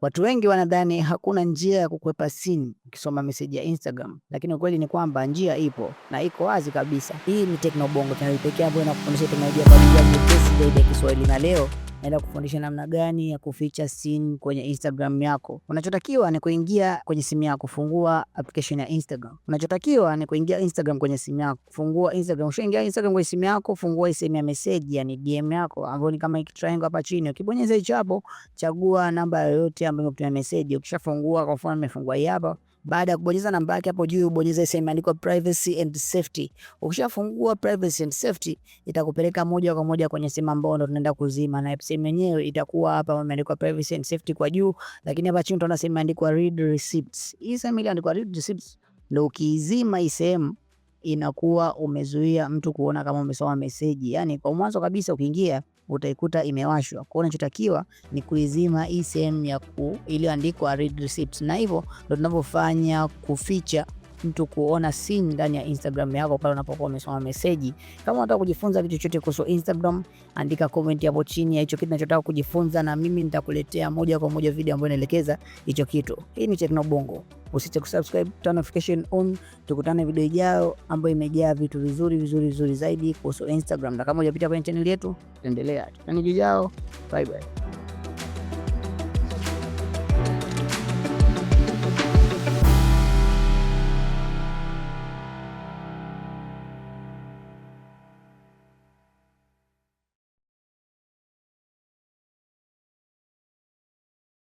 Watu wengi wanadhani hakuna njia ya kukwepa seen ukisoma meseji ya Instagram, lakini ukweli ni kwamba njia ipo na iko wazi kabisa. Hii ni Tekno Bongo, channel pekee ambayo inakufundisha teknolojia kwa njia nyepesi zaidi ya Kiswahili, na leo naenda kufundisha namna gani ya kuficha seen kwenye Instagram yako. Unachotakiwa ni kuingia kwenye simu yako, fungua application ya Instagram. Unachotakiwa ni kuingia Instagram kwenye simu yako, fungua Instagram. Ushaingia Instagram kwenye simu yako, fungua sehemu ya message, yani DM yako, ambayo ni kama hiki triangle hapa chini. Ukibonyeza hicho hapo, chagua namba yoyote ambayo imekutumia message. Ukishafungua, kwa mfano nimefungua hii hapa. Baada ya kubonyeza namba yake hapo juu, ubonyeze sehemu imeandikwa privacy and safety. Ukishafungua privacy and safety, itakupeleka moja kwa moja kwenye sehemu ambayo ndo tunaenda kuzima, na sehemu yenyewe itakuwa hapa imeandikwa privacy and safety kwa juu, lakini hapa chini utaona sehemu imeandikwa read receipts. Hii sehemu iliyoandikwa read receipts ndio ukiizima hii sehemu inakuwa umezuia mtu kuona kama umesoma meseji. Yani kwa mwanzo kabisa ukiingia utaikuta imewashwa. Kwa hiyo unachotakiwa ni kuizima hii sehemu ya iliyoandikwa read receipts, na hivyo ndo tunavyofanya kuficha mtu kuona seen ndani ya Instagram yako pale unapokuwa umesoma meseji. Kama unataka kujifunza kitu chochote kuhusu Instagram, andika comment hapo chini ya hicho kitu unachotaka kujifunza, na mimi nitakuletea moja kwa moja video ambayo inaelekeza hicho kitu. Hii ni Tekno Bongo. Usiache kusubscribe, turn notification on. Tukutane video ijayo ambayo imejaa vitu vizuri vizuri vizuri zaidi kuhusu Instagram, na kama hujapita kwenye channel yetu, endelea. Tukutane ijayo. Bye bye.